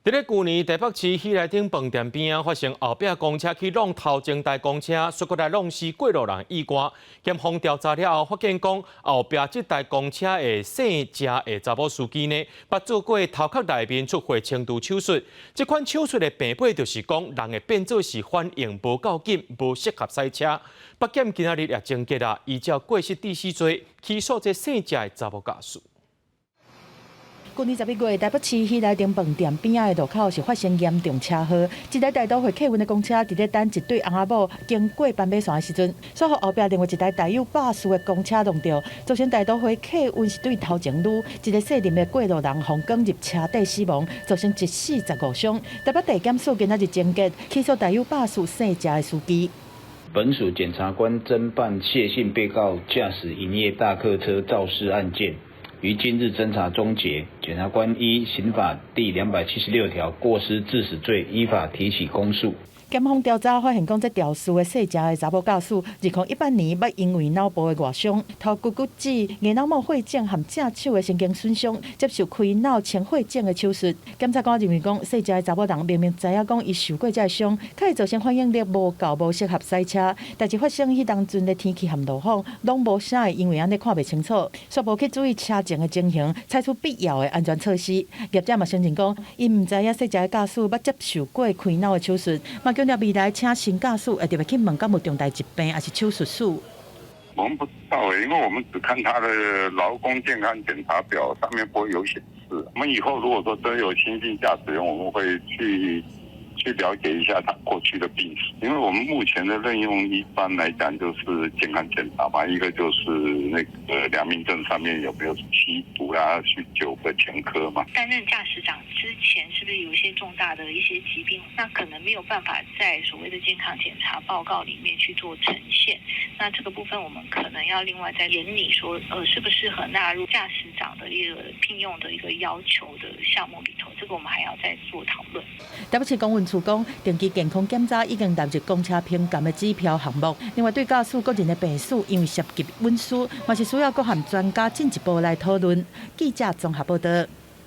佇咧舊年台北市喜來登飯店邊仔發生後壁公車去挵頭前台公車，煞閣來挵死過路人意外。檢方調查了後，發現講後壁這台公車的姓謝的查某司機呢，捌做過頭殼內面出血程度手術。這款手術的病底就是講，人會變做是反應無夠緊，無適合駛車。北檢今仔日也終結啦，依照過失致死罪起訴這姓謝的查某駕駛。舊年11月，台北市喜來登飯店邊仔的路口是發生嚴重車禍，一台大都會客運的公車佇咧等一對翁仔某經過斑馬線的時陣，煞予後壁另外一台帶有巴士的公車挵著，造成大都會客運是對頭前擼，一个姓林的過路人予捲入車底死亡，造成一死十五傷。台北地檢署今仔日終結起訴帶有巴士姓謝的司機。本署檢察官偵辦謝姓被告駕駛營業大客車肇事案件，於今日偵查終結，檢察官依刑法第276條過失致死罪依法提起公訴。檢方調查發現，講這肇事的姓謝的查某駕駛，2018年捌因為腦部的外傷、頭骨骨折、硬腦膜血腫和正手的神經損傷，接受開腦清血腫的手術。檢察官認為講，姓謝的查某人明明知影講伊受過這个傷，卻會造成反應力無夠，無適合駛車。代誌發生彼當陣的天氣和路況，攏無啥會因為按呢看袂清楚，煞無去注意車前的情形，採取必要的安全措施。業者嘛承認講，伊毋知影姓謝的駕駛捌接受過開腦的手術，嘛強調未來請新駕駛會特別去問敢有重大疾病，抑是手術史。我們不知道，因為我們只看他的勞工健康檢查表，上面不會有顯示。我們以後如果說真有新進駕駛員，我們會去了解一下他過去的病史。因為我們目前的任用一般來講就是健康檢查嘛，一個就是那個良民證上面有沒有吸毒啦、酗酒的前科嘛。擔任駕駛長之前，是不是有一些重大的一些疾病？那可能沒有辦法在所謂的健康檢查報告裡面去做呈現。那這個部分我們可能要另外再研擬，說，適不適合納入駕駛長的一個聘用的一個要求的項目裡頭？這個我們還要再做討論。台北市公運處講，定期健康檢查已經納入公車評鑑的指標項目。另外，對駕駛個人的病史，因為涉及隱私，嘛是需要閣和專家進一步來討論。記者綜合報道。